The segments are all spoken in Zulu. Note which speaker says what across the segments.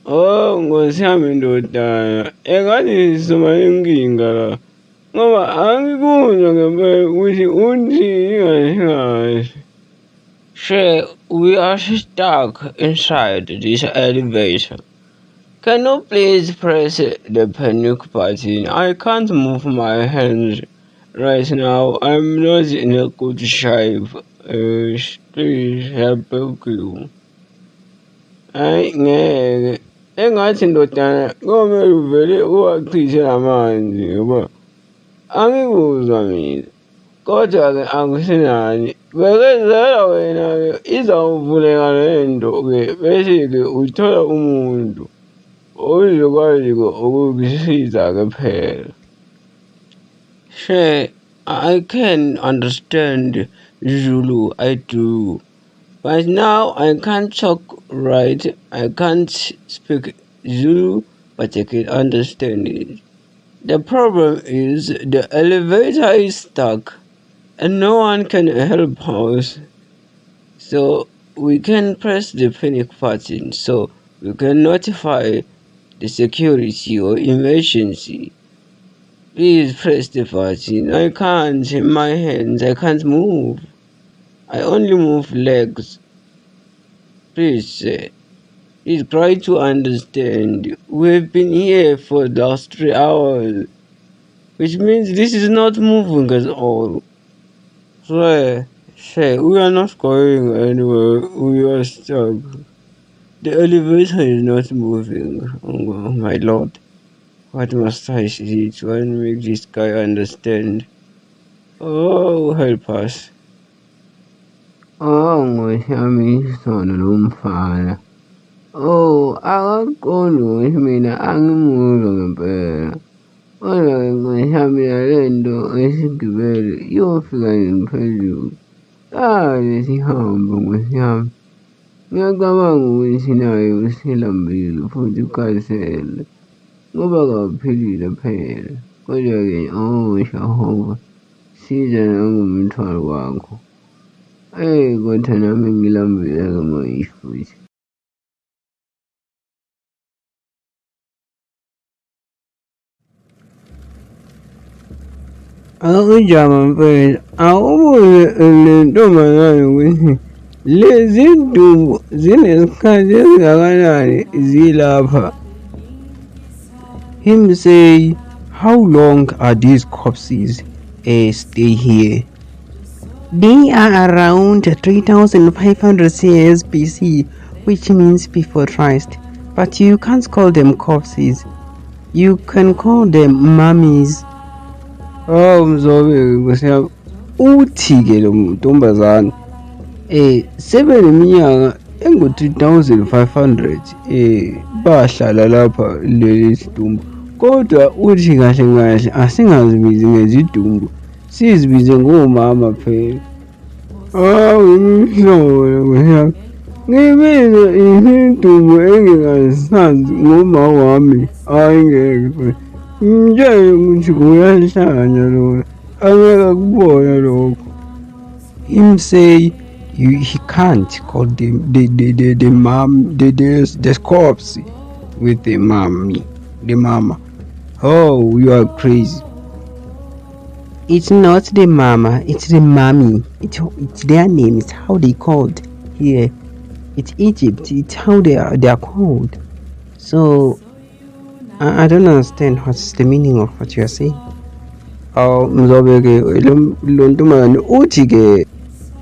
Speaker 1: Oh Nkosi yami ndodana, engathi sizoba nenkinga la ngoba angikuzwa ngempela ukuthi uthini kahle kahle. Sir, we are stuck inside this elevator. Can you please press the panic button? I can't move my hands right now. I'm not in a good shape. Please help you. Hhayi ngeke, engathi ndodana komele uvele uwachithe lamanzi ngoba angikuzwa mina. Kodwa-ke akusenani, bekezela wena-ke izawuvuleka le nto-ke bese-ke uthola umuntu ozokwazi-ke ukukusiza-ke phela. Sir, I can understand Zulu, I do. But now I can't talk right, I can't speak Zulu, but I can understand it. The problem is the elevator is stuck and no one can help us. So we can press the panic button so we can notify the security or emergency. Please press the button. I can't, my hands, I can't move. I only move legs. Please, please try to understand. We've been here for the last 3 hours, which means this is not moving at all. Sir, sir, we are not going anywhere. We are stuck. The elevator is not moving. Oh my lord. What must I say to make this guy understand? Oh, help us. Oh, Nkosi yami isono lo mfana. Oh, akaqondi ukuthi mina angimuzwa ngempela. Kodwa-ke Nkosi yami le nto esigibele iyofika nini phezulu? Kaze sihambe Nkosi yami. Ngiyacabanga ukuthi naye uselambile futhi ukhathele ngoba kaphilile phela. Kodwa-ke oh Jehova, siza nangumthwalo wakho. Eyi kodwa nami ngilambile-ke manje futhi. Akujama mfethu, awubuze le ntombazane ukuthi lezi zidumbu zinesikhathi esingakanani zilapha.
Speaker 2: Him say, how long are these corpses stay here? They are around 3500 years BC, which means before Christ. But you can't call them corpses. You can call them mummies.
Speaker 1: Hawu Mzobe Nkosi yami, uthi-ke lo ntombazane sebeneminyaka engu-3500 bahlala lapha leli sidumbu, kodwa uthi kahle kahle asingazibizi ngezidumbu, sizibize ngomama phela. Hawu imihlobo Nkosi yami, ngibize isidumbu engingasazi ngoma wami, hhayi ngeke. Ngitshele ukuthi uyahlanya lona, angeke akubone lokho.
Speaker 2: Him say he can't call the mom the corpse with the mommy, the mama. Oh, you are crazy. It's not the mama, it's the mommy. It's their name, it's how they called here. It's Egypt, it's how they are called. So I don't understand what's the meaning of what you are saying.
Speaker 1: Awu Mzobe-ke lo ntombazane uthi-ke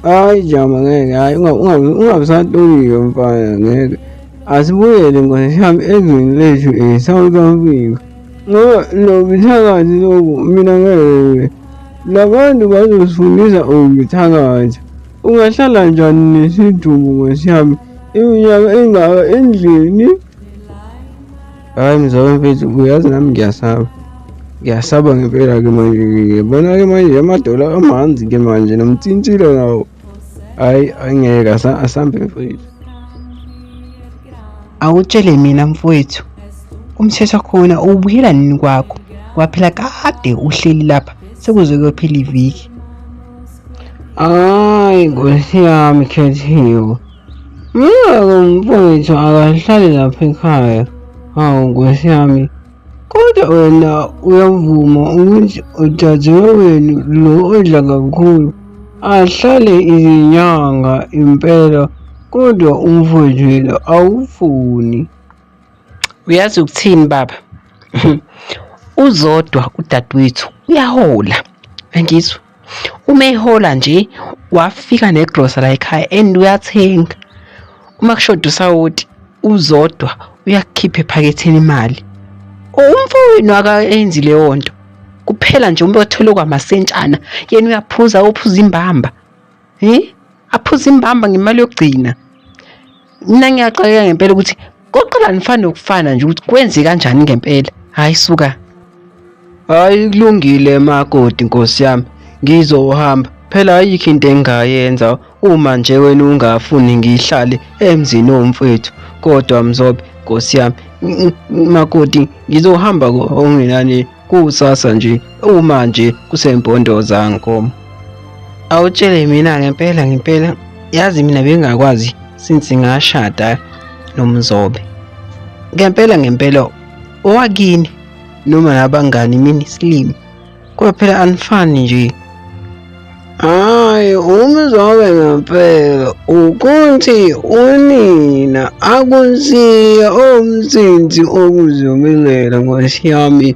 Speaker 1: hayi jama ngeke, hhayi ungabisatolika mfana ngeke. Asibuyele Nkosi yami ezweni lethu e-South Africa ngoba lo buthakathi lobu mina ngeke. Labantu bazosifundisa ukuthakatha. Ungahlala njani nesidumbu Nkosi yami iminyaka engaka endlini? Hhayi Mzobe mfethu, uyazi nami ngiyasaba. Ngiyasaba ngempela-ke manje, ngiyabona-ke manje amadola amanzi-ke manje nomtintilo nawo. Hhayi angeke asambe mfethu.
Speaker 2: Awutshele mina mfowethu, umthetho khona ubuyela nini kwakho? Ngoba phela kade uhleli lapha sekuze kuyophela iviki.
Speaker 1: Hhayi Nkosi yami Khethiwe. Mina-ke mfowethu akahlali lapha ekhaya. Hawu Nkosi yami, kodwa wena uyavuma ukuthi udadewenu lo odla kakhulu ahlale izinyanga impela kodwa umfowethu yena awufuni.
Speaker 3: Uyazi ukuthini baba? Uzodwa udadewethu uyahola. Uyangizwa? Uma ehola nje wafika negrosa la ekhaya and uyathenga. Uma kushoda usawoti uzodwa uyakukhipha ephaketheni imali. Umfowenu akayenzi leyo nto. Kuphela nje uma ethole kwamasentshana yena uyaphuza uphuza imbamba. Eh? Aphuza imbamba ngemali yokugcina. Mina ngiyaxakeka ngempela ukuthi koqala nifane nokufana nje ukuthi kwenze kanjani ngempela. Hayi suka.
Speaker 1: Hayi kulungile makoti nkosi yami ngizohamba phela ayikho into engingayenza uma nje wena ungafuni ngihlale emzini womfowethu kodwa Mzobe nkosi yami makoti ngizohamba okungenani kusasa nje uma nje kusempondo zankomo. Awutshele mina ngempela ngempela yazi mina bengingakwazi since ngashada noMzobe. Ngempela ngempela owakini noma nabangani mina isilima kodwa phela anifani nje. Hhayi uMzobe ngempela ukuthi unina akusiye umsinsi okuzomilela nkosi yami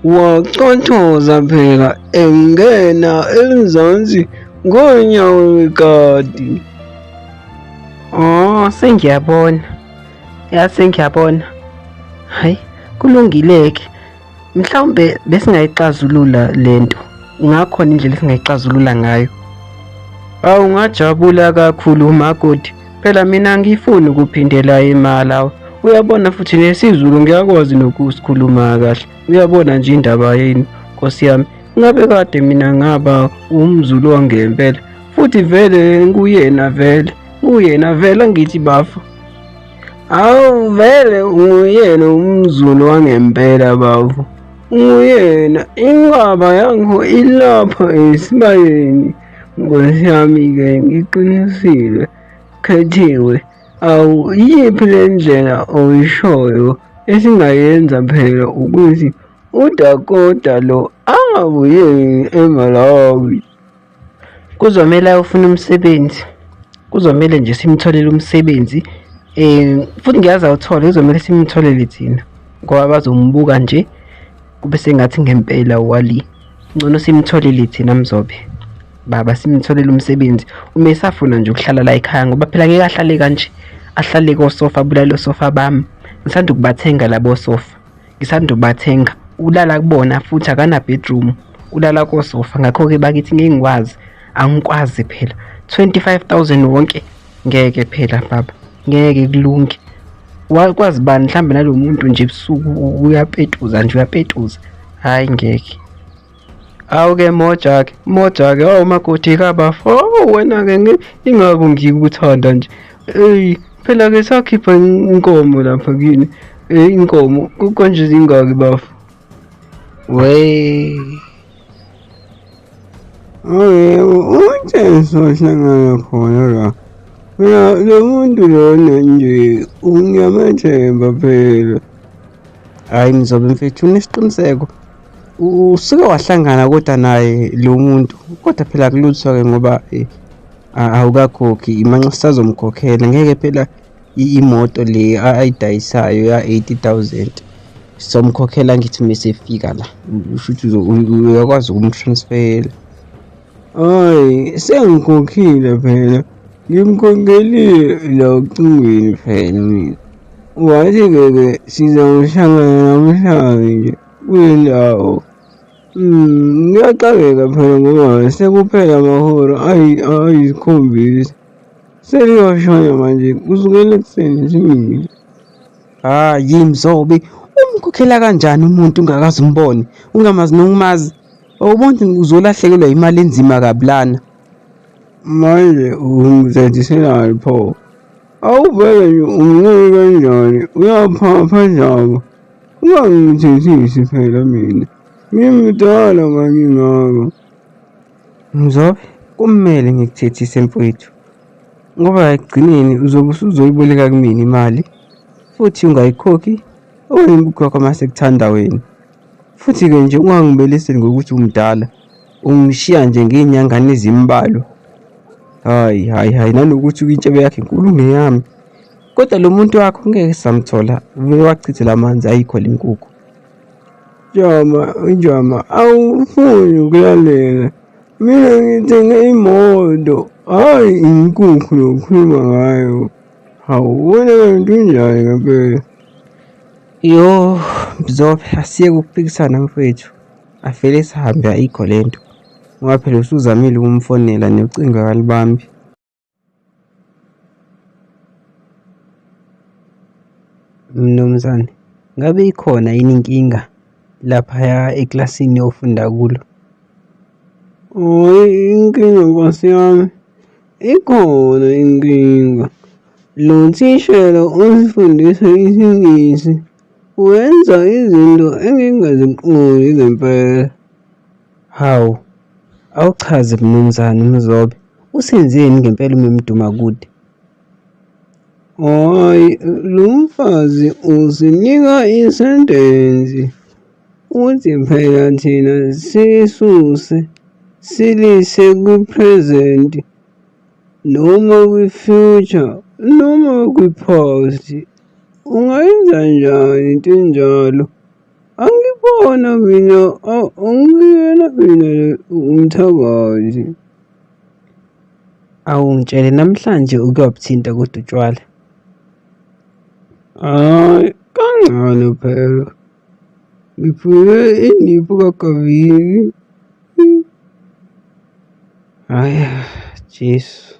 Speaker 1: wacothoza phela engena emzansi ngonyawo lwekati.
Speaker 3: Oh, sengiyabona. Ya sengiyabona. Hayi, kulungile-ke. Mhlawumbe besingayixazulula lento. Ngakhona indlela esingayixazulula ngayo.
Speaker 1: Awu ngajabula kakhulu makoti. Phela mina angifuni ukuphindela eMalawi. Uyabona futhi nesiZulu ngiyakwazi nokusikhuluma kahle. Uyabona nje indaba yenu Nkosi yami. Ngabe kade mina ngaba umZulu wangempela. Futhi vele nguyena vele. Nguyena vele angithi bafo. Awu vele nguyena umZulu wangempela bafo. Nguyena inqaba yakho ilapha esibayeni. Nkosi yami-ke ngiqinisile Khethiwe. Awu iyiphi le ndlela oyishoyo esingayenza phela ukuthi uDakota lo angabuyeli eMalawi?
Speaker 3: Kuzomele ayofuna umsebenzi. Kuzomele nje simtholele umsebenzi. Futhi ngiyazi awuthole, kuzomele simtholele thina ngoba bazombuka nje kube sengathi ngempela wali. Ngcono simtholele thina Mzobe. Baba simtholele umsebenzi uma esafuna nje ukuhlala la ekhaya ngoba phela ngeke ahlale kanje. Ahlale kosofa abulale osofa bami. Ngisanda ukubathenga labo sofa. Ngisanda ukubathenga. Ulala kubona futhi akana bedroom. Ulala kosofa ngakho-ke bakithi ngeke ngikwazi. Angikwazi phela. 25,000 wonke ngeke phela baba. Ngeke kulunge. Wakwazi bani mhlambe nalo muntu nje ebusuku uyapetuza nje uyapetuza. Hhayi ngeke.
Speaker 1: Awu-ke moja-ke moja-ke awu makoti kabafo oh, wena-ke ingako ngikuthanda nje eyi phela-ke sakhipha inkomo lapha kini inkomo konje zingaki bafo
Speaker 3: we
Speaker 1: Yebo, uthe sohlangana khona la. Phela lo muntu lona nje ngiyamethemba phela.
Speaker 2: Hhayi Mzobe mfethu unesiqiniseko. Usuke wahlangana kodwa naye lo muntu kodwa phela akulutho-ke ngoba awukakhokhi manxa sisazomkhokhela ngeke phela imoto le ayidayisayo ya-80 000 somkhokhela ngithi mesefika la shuthi uyakwazi ukumtransfera.
Speaker 1: Hhayi sengikhokhile phela ngimkhokhelile la ocingweni phela mina. Wathi-ke ke sizawuhlangana namhlanje nje kule ndawo. Ngiyaxakeka phela ngoba sekuphela amahora ayisikhombisa. Seliyoshona manje kusukela ekuseni simile.
Speaker 2: Hhayi Mzobe, umkhokhela kanjani umuntu ungakaze umbone, ungamazi nokumazi? Awuboni uzolahlekelwa imali enzima kabi lana.
Speaker 1: Manje ungithethiselani pho? Awuvele nje umncane kanjani uyaphapha njalo. Ungangithethisi phela mina. Ngimdala mangingaka.
Speaker 2: Mzobe, kumele ngikuthethise mfowethu ngoba ekugcineni uzobe usuzoyiboleka kumina imali futhi ungayikhokhi. Okanye inkukhu yakho mase kuthanda wena. Futhi-ke nje ungangibeliseli ngokuthi umdala. Ungishiya nje ngey'nyangana ezimbalwa. Hhayi, hhayi, hhayi, nanokuthi intshebe yakhe inkulu kuneyami. Kodwa lo muntu wakho ngeke samthola, vele wachithe la manzi ayikho le nkukhu.
Speaker 1: Jama, Jama, awufuni ukulalela. Mina ngithenge imoto, hhayi inkukhu lokhuluma ngayo. Hawu, wena kanti unjani ngempela?
Speaker 2: Yo, Mzobe, asiyeke ukuphikisana mfethu. Avele sihambe ayikho lento. Ngoba phela usuzamile ukumfonela nocingo akalubambi. Mnumzane, ngabe ikhona yini inkinga laphaya ekilasini ofunda kulo?
Speaker 1: Hhayi inkinga nkosi yami, ikhona inkinga. Lo thishela osifundisa isiNgisi wenza izinto engingaziqondi ngempela.
Speaker 2: Hawu, awuchaze mnumzane Mzobe, usenzeni ngempela uMemdumakude?
Speaker 1: Hhayi, lo mfazi usinika isentensi. Uthi phela thina sisuse silise kwi-present noma kwi-future noma kwi-past. Ungayenza njani into enjalo? Angibona mina, angiyena mina umthakathi.
Speaker 2: Awungitshele namhlanje uke wabuthinta kodwa utshwala.
Speaker 1: Hhayi, kancane phela. Ngiphuze indiphu kaGavini.
Speaker 2: Hhayi, Jesu.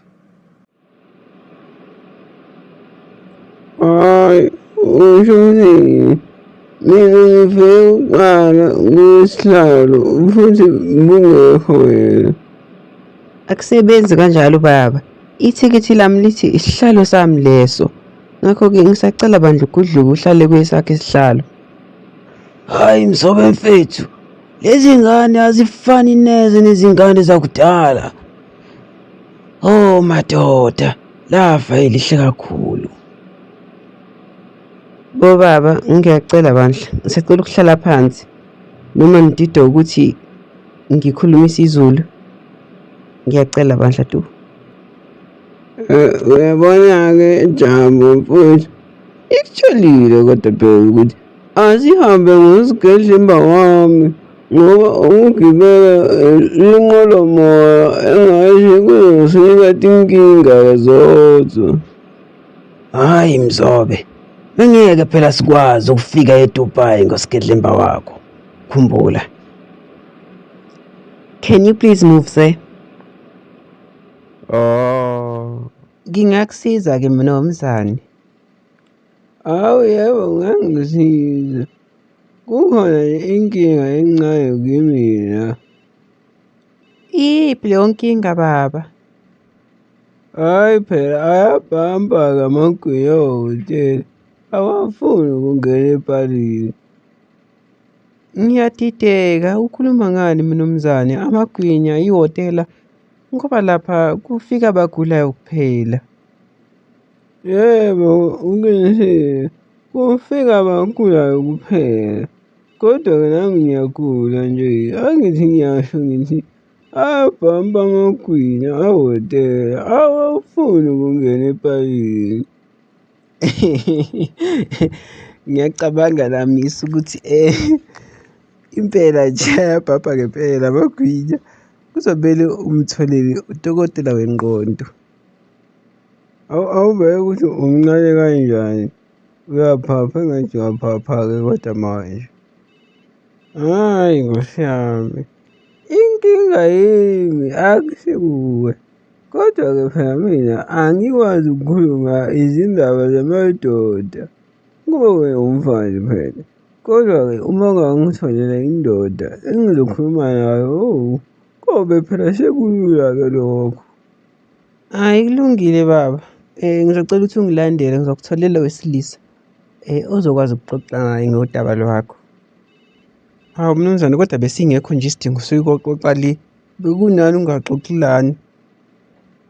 Speaker 1: Hhayi, usho ukuthini? Mina ngifike kuqala kwisihlalo futhi bungekho wena.
Speaker 2: Akusebenzi kanjalo baba. Ithikithi lami lithi isihlalo sami leso. Ngakho-ke ngisacela bandla ugudluke uhlale kwesakho isihlalo.
Speaker 1: Hhayi Mzobe mfethu, lezi ngane azifani neze nezingane zakudala. Oh madoda, lafa elihle kakhulu.
Speaker 2: Bobaba, ngiyacela bandla, ngisacela ukuhlala phansi. Noma ngididwa ukuthi ngikhuluma isiZulu. Ngiyacela bandla tu.
Speaker 1: Eh, uyabona-ke Jabu mfowethu, ikutshelile kodwa phela ukuthi asihambe ngosigedlemba wami ngoba ukugibela inqwelomoya engathi kuzosinika tinkinga zodwa.
Speaker 2: Hhayi Mzobe, bengeke phela sikwazi ukufika eDubai ngosigedlemba wakho. Khumbula. Can you please move sir?
Speaker 1: Oh.
Speaker 2: Ngingakusiza-ke mnumzane.
Speaker 1: Hawu yebo ungangisiza. Kukhona inkinga encane kimina.
Speaker 2: Iyiphi leyo nkinga baba?
Speaker 1: Hhayi phela ayabhamba-ke amagwinya ehhotela, awafuni ukungena epalini.
Speaker 2: Ngiyadideka, ukhuluma ngani mnumzane? Amagwinya, ihhotela, ngoba lapha kufika abagulayo kuphela.
Speaker 1: Yebo, uqinisile. Kufika abagulayo kuphela. Kodwa-ke nami ngiyagula nje. Angithi ngiyasho ngithi ayabhampa amagwinya ahhotela awafuni ukungena epalini.
Speaker 2: Ngiyacabanga Lamisa ukuthi impela nje ayabhabha ngempela amagwinya. Kuzomele umtholele udokotela wengqondo.
Speaker 1: Awubheke ukuthi umncane kanjani. Uyaphapha engathi uyaphapha-ke kodwa manje. Hhayi Nkosi yami, inkinga yimi akusikuwe. Kodwa-ke phela mina angikwazi ukukhuluma izindaba zamadoda ngoba wena umfazi phela. Kodwa-ke uma ungangitholela indoda engizokhuluma nayo, owu, kobe phela sekulula-ke lokho.
Speaker 2: Hhayi kulungile baba, ngizocela ukuthi ungilandele ngizokutholela owesilisa ozokwazi ukuxoxa naye ngodaba lwakho. Hawu mnumzane kodwa besingekho nje isidingo sokuyoxoxa le, bekunani ungaxoxi lana?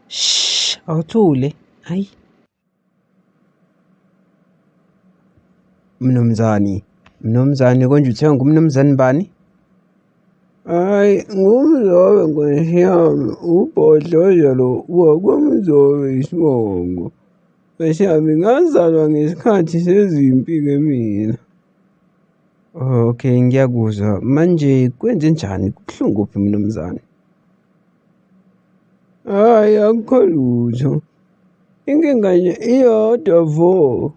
Speaker 2: Shh, awuthule, hhayi. Mnumzane, mnumzane konje uthe ngumnumzane bani?
Speaker 1: Hhayi, nguMzobe nkosi yami, uBhodloza lo wakwaMzobe isibongo. Nkosi yami ngazalwa ngesikhathi sezimpi-ke mina.
Speaker 2: Okay, ngiyakuzwa. Manje kwenzenjani? Kubuhlungu kuphi mnumzane?
Speaker 1: Hhayi, akukho lutho. Inkinga nje iyodwa vo,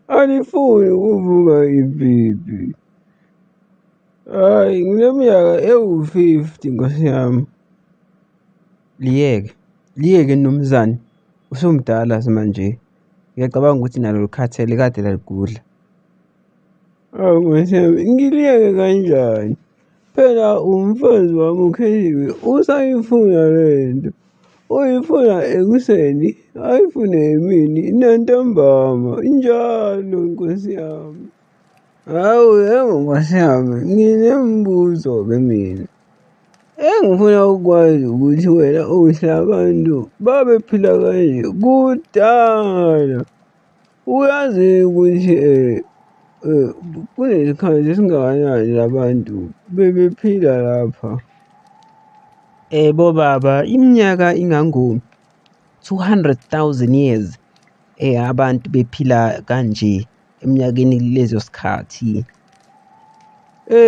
Speaker 1: alifuni ukuvuka ipipi. Hhayi, ngineminyaka ewu-50 nkosi yami.
Speaker 2: Liyeke, liyeke mnumzane. Usumdala manje. Ngiyacabanga ukuthi nalo likhathele kade laligudla.
Speaker 1: Hawu nkosi yami, ngiliyeke kanjani? Phela umfazi wami uKhethiwe usayifuna le nto. Uyifuna ekuseni, ayifune emini nantambama, njalo nkosi yami. Hawu yebo nkosi yami, nginemibuzo-ke mina. Engifuna ukwazi ukuthi wena uthi abantu babephila kanje kudala. Uyazi ukuthi kunesikhathi esingakanani labantu bebephila lapha?
Speaker 2: Bobaba, iminyaka ingango-200,000 years abantu bephila kanje eminyakeni kulezo sikhathi.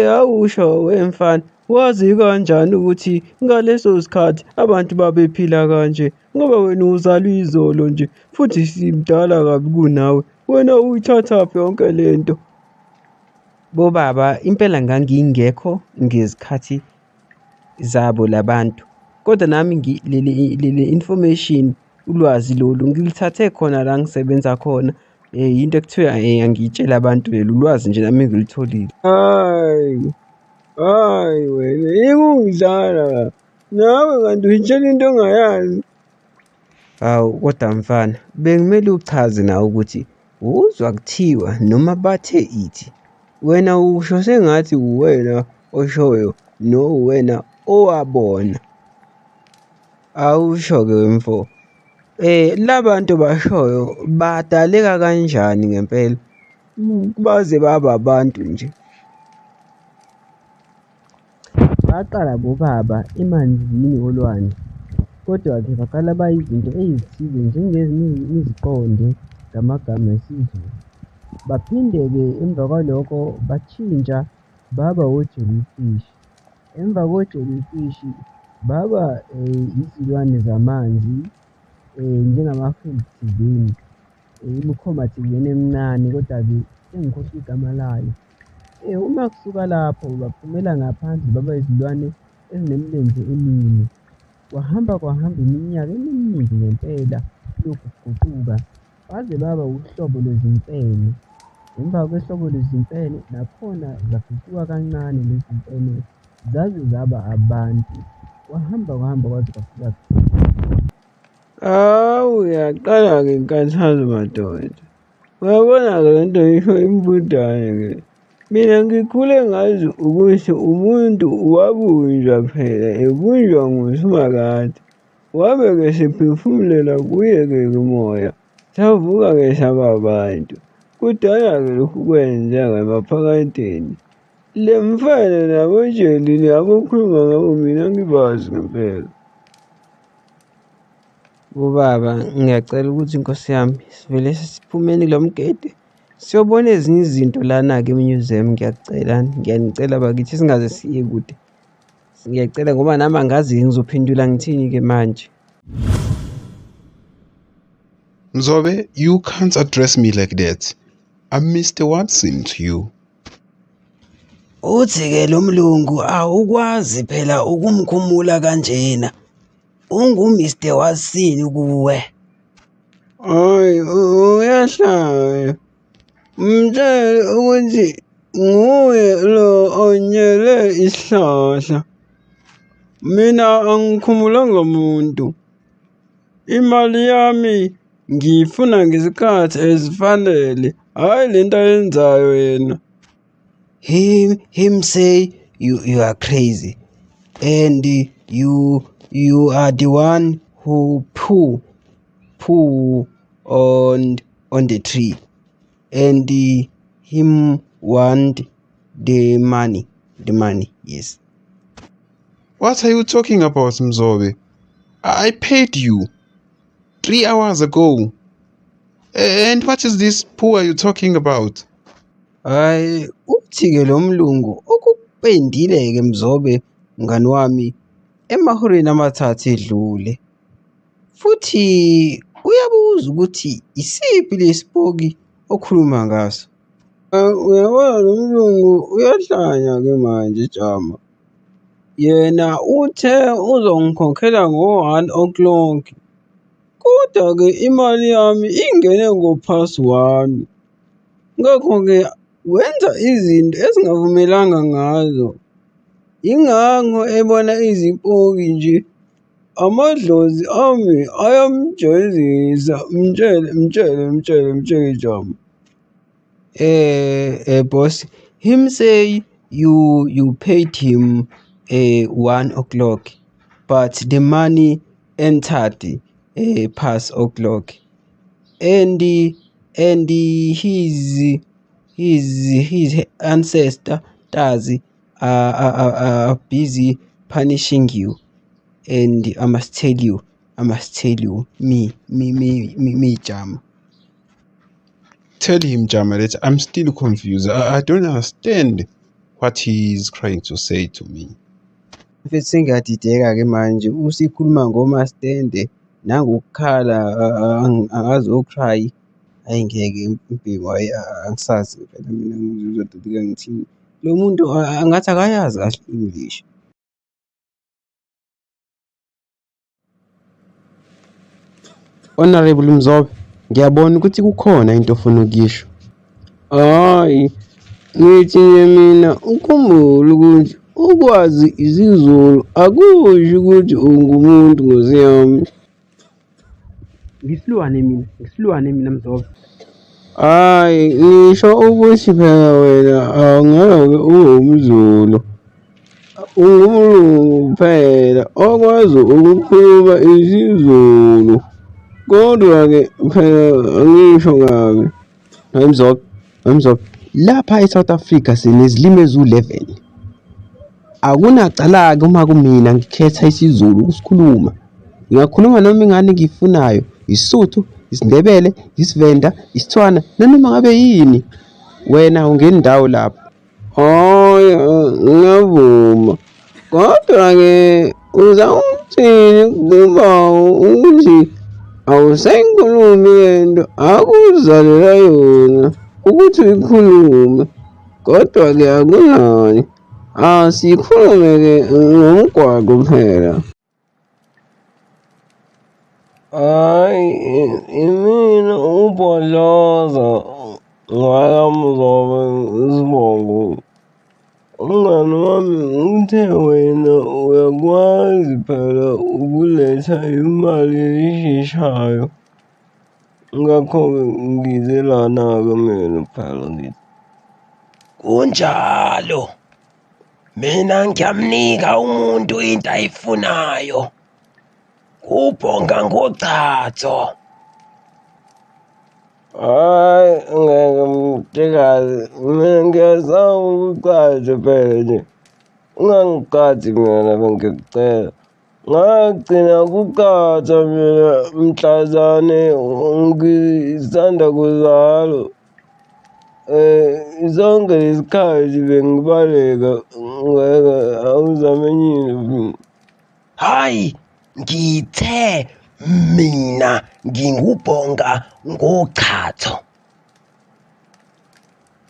Speaker 1: Awusho wemfana, wazi kanjani ukuthi ngaleso sikhathi abantu babephila kanje? Ngoba wena uzalwa izolo nje futhi simdala kabi kunawe. Wena uyithathaphi yonke le nto?
Speaker 2: Bobaba, impela ngangingekho ngezikhathi zabo labantu, kodwa nami le information, ulwazi lolu ngiluthathe khona la ngisebenza khona. Into ekuthiwa angiyitshele abantu lolu lwazi nje nami engilutholile.
Speaker 1: Hhayi, hhayi wena, yeke ukungidlala la. Nawe kanti uyitshela into ongayazi.
Speaker 2: Hawu kodwa mfana, bekumele uchaze nawe ukuthi uzwa kuthiwa noma bathe ithi. Wena usho sengathi uwena oshoyo nowena owabona. Awusho-ke wemfo, la bantu bashoyo badaleka kanjani ngempela baze baba abantu nje? Baqala bobaba emanzini olwandle, kodwa-ke baqala bayizinto ezithize njengeziqonde ngamagama esiZulu. Baphinde-ke emva kwalokho bashintsha baba o-jellyfish. Emva ko-jellyfish baba izilwane zamanzi njengama-fish thizeni, imikhoma thizeni emincane, koda-ke sengikhohlwe igama layo. Uma kusuka lapho baphumela ngaphandle baba izilwane ezinemilenze emine. Kwahamba kwahamba iminyaka eminingi ngempela lokhu kuguquka, baze baba uhlobo lweziMfene. Emva kohlobo lweziMfene, nakhona zaguquka kancane lezi mfene zaze zaba abantu. Kwahamba kwahamba kwaze kwafika.
Speaker 1: Hawu, yaqala-ke inkathazo madoda. Uyabona-ke le nto isho imbudane-ke. Mina ngikhule ngazi ukuthi umuntu wabunjwa phela ebunjwa nguSimakade. Wabe-ke esephefumulela kuye-ke umoya, savuka-ke saba abantu. Kudala-ke lokhu kwenzeka emaphakadeni. Le mfene nabojeli labo okhuluma ngabo mina angibazi ngempela.
Speaker 2: Bobaba, ngiyacela ukuthi nkosi yami sivele siphumeni kulo mgede siyobona ezinye izinto lana-ke e-museum. Ngiyacela, ngiyanicela bakithi singaze siye kude. Ngiyacela ngoba nami angazi ngizophendula ngithini-ke manje.
Speaker 4: Mzobe, you can't address me like that. I'm Mr. Watson to you.
Speaker 2: Uthi-ke lo mlungu awukwazi phela ukumkhumula kanjena. Ungu-Mr Watson kuwe.
Speaker 1: Hhayi, uyahlanya. Mtshele ukuthi nguye lo onyele isihlahla. Mina angikhumulanga muntu. Imali yami ngiyifuna ngesikhathi esifanele, hhayi le nto ayenzayo yena.
Speaker 2: Him say you are crazy and you are the one who poo on the tree and Him want the money. The money, yes.
Speaker 4: What are you talking about, Mzobe? I paid you 3 hours ago. And what is this poor you talking about?
Speaker 2: Hayi, uthi-ke lo mlungu ukupendile-ke Mzobe mngani wami emahoreni 3 edlule. Futhi uyabuza ukuthi isiphi lesipoki okhuluma ngaso. Uyabona lo mlungu uyahlanya-ke manje Jama. Yena uthe uzongikhokhela ngo-1 o'clock. Kodwa-ke imali yami ingene ngo-1:30. Ngakho-ke wenza izinto esingavumelanga ngazo. Yingakho ebona izipoki nje. Amadlozi ami ayamjezisa. Mtshele, mtshele, mtshele, mtshele Jama.
Speaker 3: Boss, him say you paid him 1 o'clock, but the money entered past o'clock, and his ancestors are busy punishing you. And I must tell you, me, Jama.
Speaker 4: Tell him, Jama, that I'm still confused. I don't understand what he is trying to say to me.
Speaker 2: Mfethu sengiyadideka-ke manje, usikhuluma ngomastende nangokukhala angazi o-cry. Hhayi ngeke mbhemu, hhayi angisazi phela mina ngizodideka ngithini. Lo muntu angathi akayazi kahle i-English.
Speaker 3: Honorable Mzobe, ngiyabona ukuthi kukhona into ofuna ukuyisho.
Speaker 2: Hhayi, ngithi nje mina ukhumbule ukuthi ukwazi isiZulu akusho ukuthi ungumuntu Nkosi yami.
Speaker 3: Ngisilwane mina Mzobe.
Speaker 2: Hhayi, ngisho ukuthi phela wena angeke ube umZulu. Ungumlungu kuphela okwazi ukukhuluma isiZulu. Kodwa-ke phela angisho kabi.
Speaker 3: Hayi Mzobe, lapha e-South Africa sinezilimi eziwu-11. Akunacala-ke uma kumina ngikhetha isiZulu ukusikhuluma. Ngingakhuluma noma ingane engiyifunayo, isiSuthu, isiNdebele, isiVenda, isiTswana, nanoma ngabe yini. Wena awungeni ndawo lapho.
Speaker 2: Hhayi, ngiyavuma. Kodwa-ke uzawuthini kuba ukuthi awusayikhulumi lento akuzalela yona ukuthi uyikhulume. Kodwa-ke akunani. Asikhulume-ke ngomgwaqo phela. Hhayi, imina uBhodloza ngakaMzobe isibongo. Umngani wami uthe wena uyakwazi phela ukuletha imali esheshayo. Ngakho-ke ngize lana-ke mina phela ngithi.
Speaker 1: Kunjalo. Mina ngiyamnika umuntu into ayifunayo. Ubhonga ngochatho.
Speaker 2: Hhayi, ngeke mtshekazi, mina ngiyazama ukucaca phela nje. Ungangicathi mina bengikucela. Ngagcina ukucaca mina mhlazane ngisanda kuzalwa. Zonke lesikhathi bengibaleka ngeke awuzame enye into.
Speaker 1: Hhayi, ngithe mina ngingubhonga ngochatho.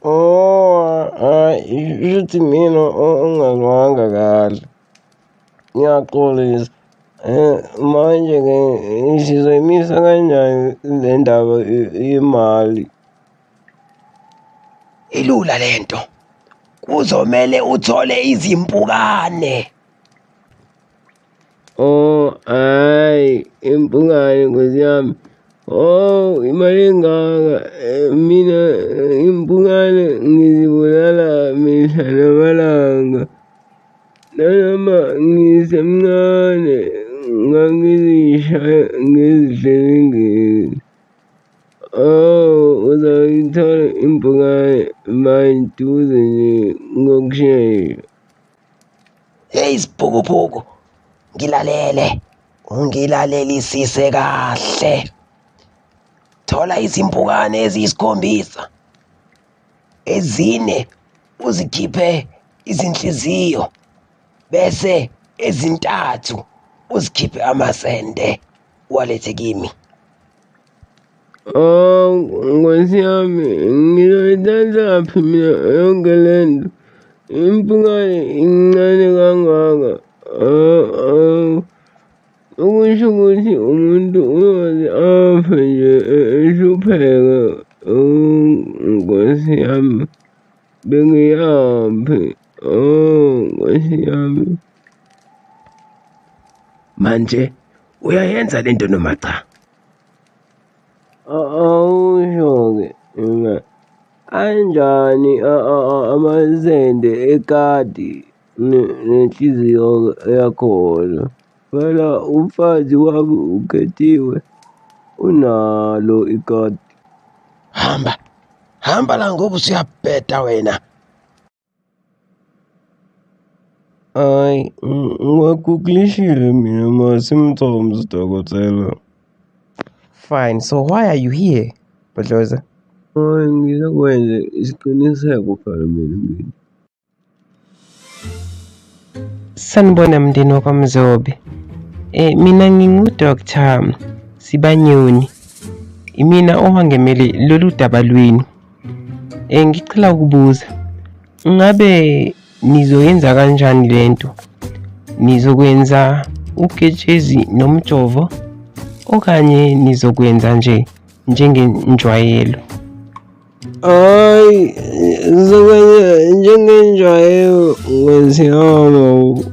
Speaker 2: Oh, hhayi, shuthi mina ongazwanga kahle. Ngiyaxolisa. Manje-ke sizoyimisa kanjani le ndaba yemali?
Speaker 1: Ilula lento. Kuzomele uthole izimpukane.
Speaker 2: Oh, hhayi, impukane Nkosi yami. Oh, imali engaka. Mina impukane ngizibulala mihla namalanga. Nanoma ngisemncane ngangizishaya ngizihlelengeni. Oh, uzayithola impukane
Speaker 1: eduze nje ngokushesha.
Speaker 5: Hey sibhukubhuku, ngilalele, ungilalelisise kahle. Thola izimpukane eziyisikhombisa, ezine uzikhiphe izinhliziyo, bese ezintathu uzikhiphe amasende uwalethe kimi.
Speaker 1: Oh, Nkosi yami, ngizoyithathaphi mina yonke le nto? Impukane incane kangaka. Oh, okusho ukuthi umuntu uyoze afe nje ehlupheka. Oh, Nkosi yami, bengiyaphi? Oh, Nkosi yami.
Speaker 5: Manje uyayenza lento noma cha?
Speaker 1: Awusho-ke mina anjani amasende ekati nenhliziyo yakhona. Phela umfazi wami ukhethiwe unalo ikati.
Speaker 5: Hamba, hamba la ngoba usuyabheda wena.
Speaker 1: Hhayi, ngiwaguglishile mina ama-symptoms dokotela.
Speaker 3: Fine, so why are you here, Bhodloza?
Speaker 1: Hhayi, ngizokwenza isiqiniseko phela mina mina.
Speaker 3: Sanibona mndeni wakwaMzobe. Mina ngingu-Dr. Sibanyoni. Imina owangemele lolu daba lwenu. Ngicela ukubuza, ngabe nizoyenza kanjani lento? Nizokwenza uketshezi nomjovo okanye nizokwenza nje njengenjwayelo?
Speaker 1: Hhayi, ngizokwenza njengenjwayelo Nkosi yami.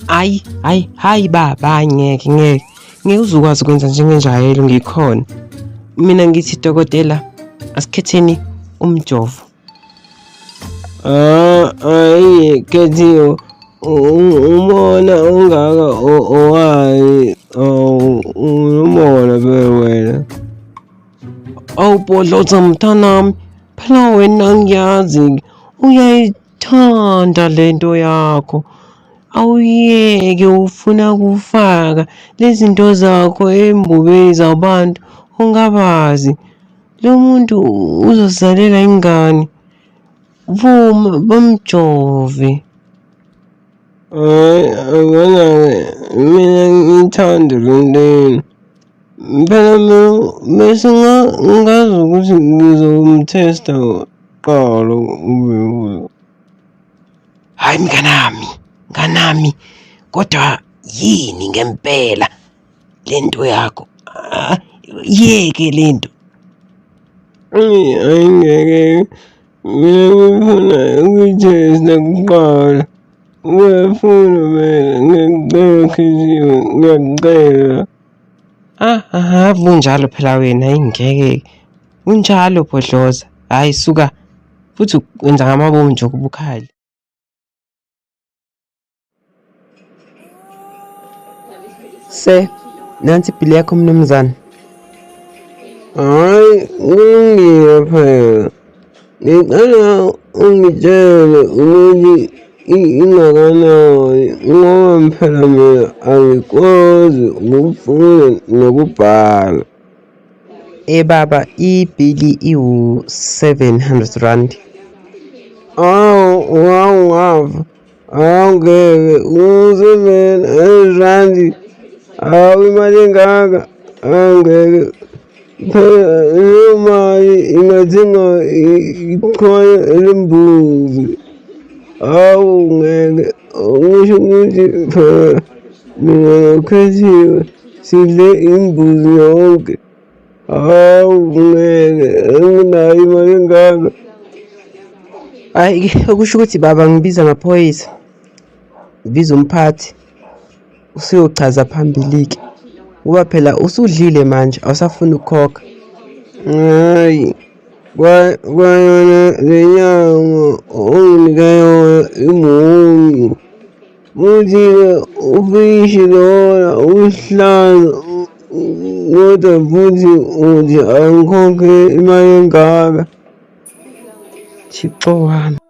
Speaker 3: Hayi, hayi, hayi baba, hayi ngeke, ngeke. Ngeke uzukwazi ukwenza njengenjwayelo ngikhona. Mina ngithi dokotela, asikhetheni umjovo.
Speaker 1: Hhayi Khethiwe, umona ongaka owani? Unomona phela wena.
Speaker 3: Awu Bhodloza mntanami, phela wena ngiyazi uyayithanda lento yakho. Awuyeke ufuna ukufaka lezi zinto zakho embubeni zabantu ongabazi. Lo muntu uzozalela ingane. Vuma bamjove.
Speaker 1: Hhayi, angibona-ke mina ngiyithanda le nto yenu. Phela mina bese ngazi ukuthi ngizomthesta kuqala ube.
Speaker 5: Hayi mnganami, mnganami, kodwa yini ngempela lento yakho? Yeke lento.
Speaker 1: Hhayi ngeke, mina ngifuna ukuyithesta kuqala. Ngiyafuna mina, ngiyacela Khethiwe, ngiyacela.
Speaker 3: Ah, bunjalo phela wena, hayi ngeke. Unjalo Bhodloza. Hhayi suka, futhi wenza ngamabomu nje ukubukhali. Se, nansi ibhili yakho mnumzane.
Speaker 1: Hhayi, kulungile phela. Ngicela ungitshele ukuthi ingakanani ngoba phela mina angikwazi ukufunda nokubhala.
Speaker 3: Baba, ibhili iwu-700 rand.
Speaker 1: Awu, wawungafa. Awu ngeke, u-700 rand. Awu imali engaka. Awu ngeke. Phela leyo mali ingathenga iqhwane lembuzi. Awu ngeke, okusho ukuthi phela mina noKhethiwe sidle imbuzi yonke. Hawu ngeke, anginayo imali engaka.
Speaker 3: Hhayi, okusho ukuthi baba ngibiza amaphoyisa, ngibiza umphathi, usuyochaza phambili-ke. Ngoba phela usudlile manje awusafuni ukukhokha.
Speaker 1: Hhayi, kwayona le nyama onginike yona imuncu. Futhi-ke ufishi lona usihlaza kodwa futhi uthi angikhokhe imali engaka.
Speaker 3: Thixo wami.